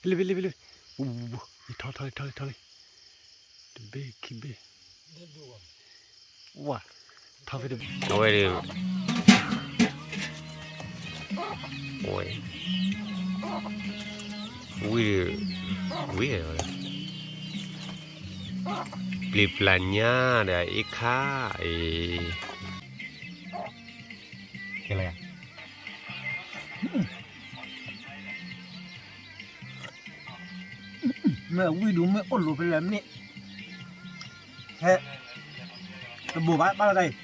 လ့ၣ်ဘ့ၣ်လ့ၣ်ဘ့ၣ်လ့ၣ်, ထီထီထီထီလံ, တဘ့ၣ်ခံဘ့ၣ်, ဝါ, ထီဖဲတဘ့ၣ်, အဝဲဒၣ်, ဝဲ, ဝံၤ, ဝံၤ, ပျံၤပျါညါဒီးအ့ၣ်ခါအံၤ, ကဲလဲၣ် မ့ၢ်အဝံၣ်ဒုးမ့ၢ်အိၣ်လိၤဖဲလဲၣ်မ့ၢ်, ဟဲ, တဘိးဘၣ်ဘၣ်လီၤတၢ်အံၤ.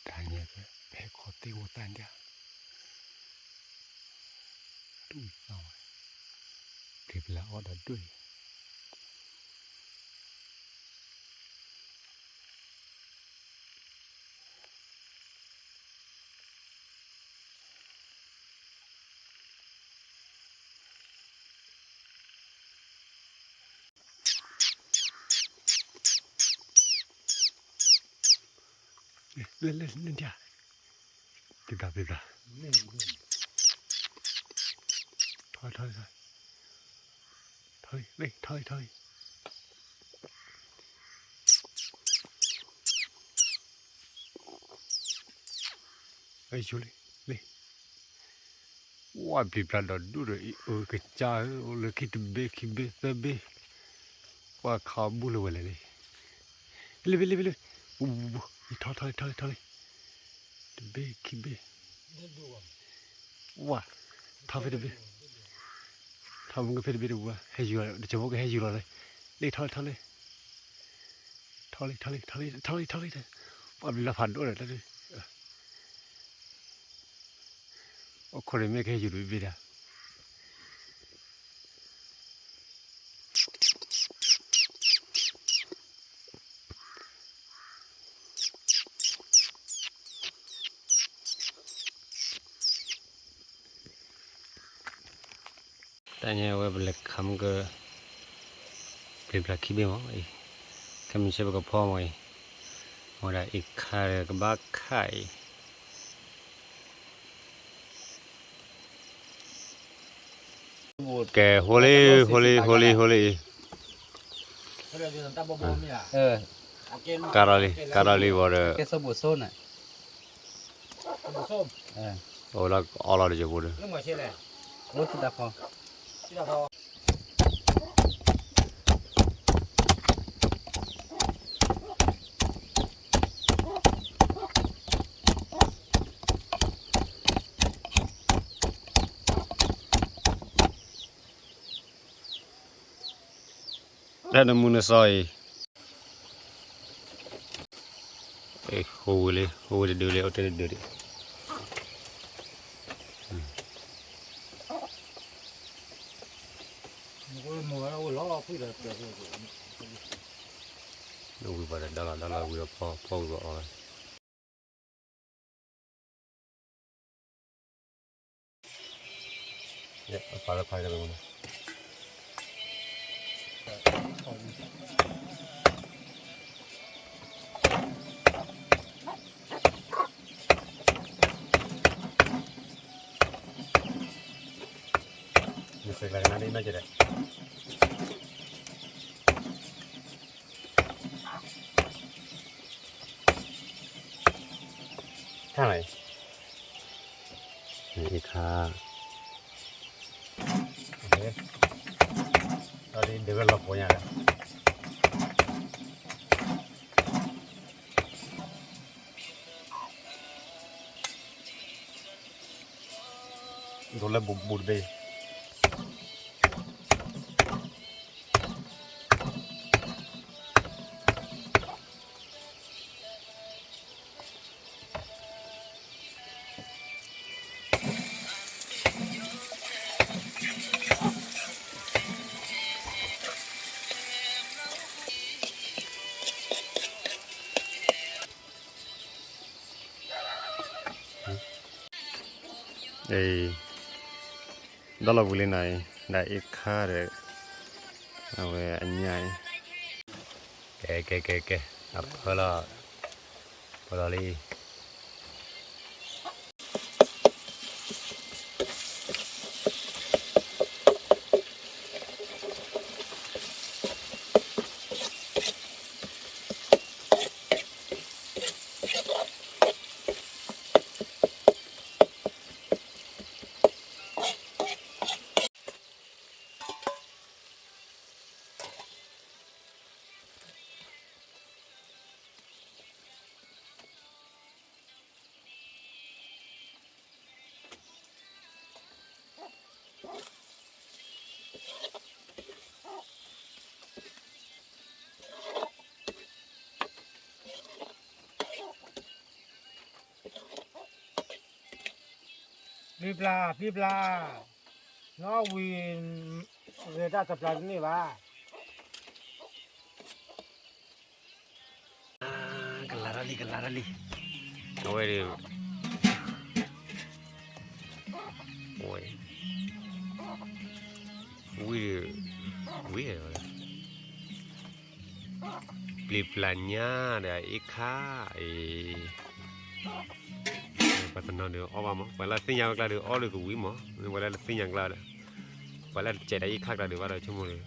တၢ်ညါ ဟဲခီသ့ၣ်ဝဲသၣ်ဒၣ်, ဒူၣ်သီဝဲ, က့ၤပျၢ်အီၣ်ဒီးဒွဲၣ် လဲၤလဲၤလဲၤဒၣ်, ပျံၤပျါပျံၤပျါ, ထီထီထီ, ထီလံ ထီလံ ထီလံ, အယိၤလံ, လံ ဝါ ပျံၤပျါဒီးဒူၣ်ဒီးအံၤ အၢ ကစၢ်ဧၢ, အိၣ်လၢခံတဘ့ၣ်ခံဘ့ၣ်သၢဘ့ၣ်, ပှၤခးဘူးလၢၤဝဲလဲၣ်လံ, လ့ၣ်ဘ့ၣ်လ့ၣ်ဘ့ၣ်လ့ၣ်, ထီထီလံ ထီလံ ထီလံ, တဘ့ၣ်ခံဘ့ၣ်, ဝါ ထီဖဲတဘ့ၣ်, ထီမုၢ်ကဖဲတဘ့ၣ်တဝါ ဟဲယူၤလီၤ တကၠိဖိကဟဲယူၤလီၤလံ, လ့ၣ်ထီလံ ထီလံ ထီလံ ထီလံ ထီလံ ထီလံ ထီလံ, ပှၤဘျုးလီၤဖးဒိၣ်ဒီးတၢ်ဒုး, အိၣ်ခိးန့ၣ်မ့ၢ်ကဟဲယူၤတဘ့ၣ်ဒၣ်, တၢ်ညါဝဲပလဲၤခးမုၢ်က ပျံၤပျါခံဘ့ၣ်မးအံၤ, ခဲမုၢ်ဆ့ၣ်ပကဖီမးအံၤ, ဝဲဒၣ်အံၤခါဒီးကဘၣ်ခးအံၤ ကဲ ဟိလံ ဟိလံ ဟိလံ ဟိလံအံၤ, ကါထီၣ်လံ ကါထီၣ်လံဝံၤဒီး အိၣ်လီၤအီလီၤတယိာ်ဖိဒီး တၢ်နမူနစီအံၤ, ဟိဝံၤလံ ဟိဝံၤတဒုလံ အိၣ်တ့ၢ်တဒုဒံး, ဝံၤပှၤဒီးဒါလီၤဒါလီၤဝံၤဒီးဖီဖီဝံၤပှၤအီလီၤ. ထါလီၤ, အခါ, တၢ်ဒ်ဒ်ဝဲလီၤပှီၢ်ညါဒီး ဒိးလၢဘူးဘူးတဘ့ၣ် ဒီလီၤဝံၤလံနီၤအံၤ ဒီးအ့ၣ်ခါဒီး အဝဲအညၣ်အံၤ ကဲ ကဲ ကဲ ကဲ အဖၢလီၤ ဖၢလီၤလံ ပျံၤပျါ ပျံၤပျါ နီၣ်ဝံၤ ဂဲၤတၢ်တပျၢ်တန့ၢ်ဘၣ် ကလၤတၢ်လံ ကလၤတၢ်လံ အဝဲဒၣ် ဝံၤ ဝံၤ ဝံၤ ပျံၤပျါညါဒီးအ့ၣ်ခါအံၤ ပှၤတနီၤဒုးအီၣ်ဘၣ်မး ပှၤလၢသ့ၣ်ညါဝဲကျါဒုး အီၣ်ဒုးကဝံၤမး ပှၤလၢတသ့ၣ်ညါကျါဒီး ပှၤလၢတစဲးတၢ်အ့ၣ်ခါကျါဒုးဘၣ်ဒီးဆိကမိၣ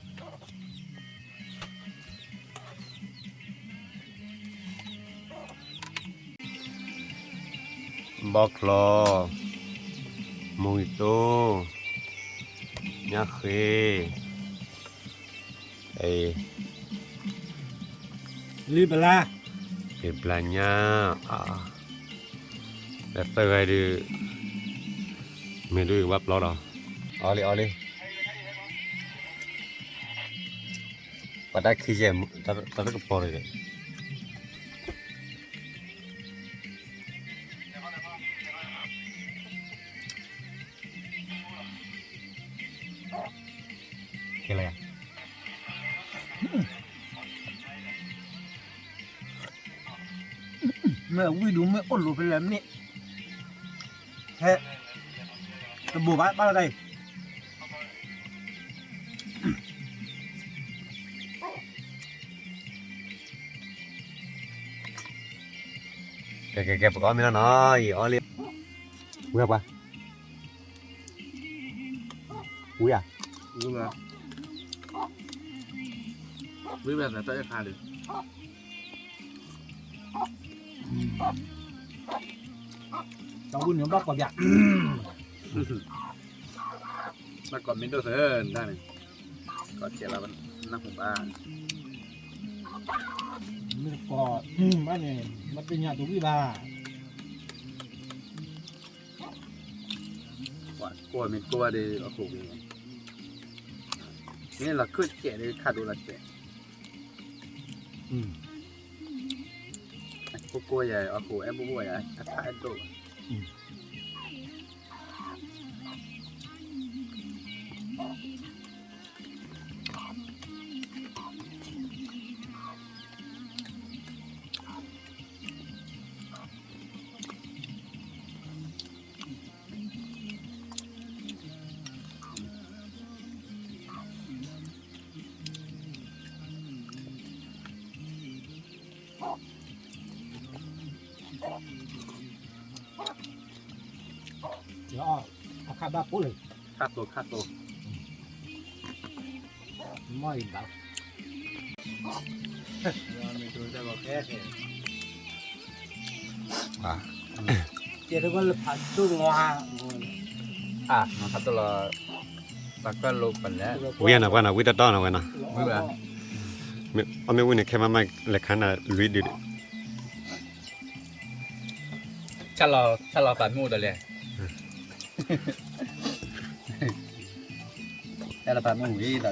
်ဒုး ဘီချီ, မူဂံၢ်တိ, ညၣ်ဃ့, လံာ်ပလါ, လံာ်ပလါညါ, လၢသၢဂၤဒုး မ့ၢ်ဒုးကဘၣ်ပျီလီၤ, အီလံ အီလံ. ပှၤတၢ်ခံယဲၢ် တၢ်တကပီၤတဂ့ၤ. ကဲလၢ မ့ၢ်ဝံၣ်ဒုးမ့ၢ်အိၣ်လိၤဖဲလဲၣ်မ့ၢ် ဟဲ တဘိးဘၣ်ဘၣ်လီၤတၢ်အံၤ ကဲ ကဲ ကဲ ပကအီၣ်မ့ၤလီၤနီၤ ယအီၣ်လံ ဝံၤပှၤ ဝံၤဧါ ဝံၤဘၣ် ဝံၤဘၣ်သတးတၢ်အဲၣ်ခါဒီး တၢ်ဝံၣ်န့ၣ်ဘၣ်ကီးပၠး ဘၣ်ကီးမ့ၢ်ဒိၣ်သၢဒၣ်န့ၣ် ကီးကဲလီၤနၢ်ဟူဘၣ် မ့ၢ်ကီး ဘၣ်န့ၣ် ဘၣ်သ့ၣ်ညါတဝံၣ်ဘၣ် ပှၤကိးမ့ၢ်ကိးဘၣ်ဒီးအခိၣ်ဝံၤ မ့ၢ်လီၤခုၣ်တကဲးဒီးခးဒိၣ်လီၤတကဲး ကိးကိးယၤ အခိၣ်အဲၣ်ဘိၣ်ဘိၣ်ယၤ အထးအဲၣ်ဒိၣ်ဘၣ် အခါဘၣ်ပိၢ်လၢ ခါတိၤ ခါတိၤ မ့ၢ်အံၤဘၣ် ကဲတဘၣ်လၢဖးဒိၣ်မး ဝံၤနီၤ ပှၤနီၤ ဝံၤတတီနီၤဝဲနီၤ ဝံၤဘၣ် အမ့ၢ်ဝံၤန့ၣ် ခဲမးမးလဲၤခါနၤလွံၢ်ဒုးဒုး ဆၣ်လီၤသးမ့ၢ်အိၣ်ဒီးလဲၣ် လၢဖးမုၢ်ဝံၤသးလံ,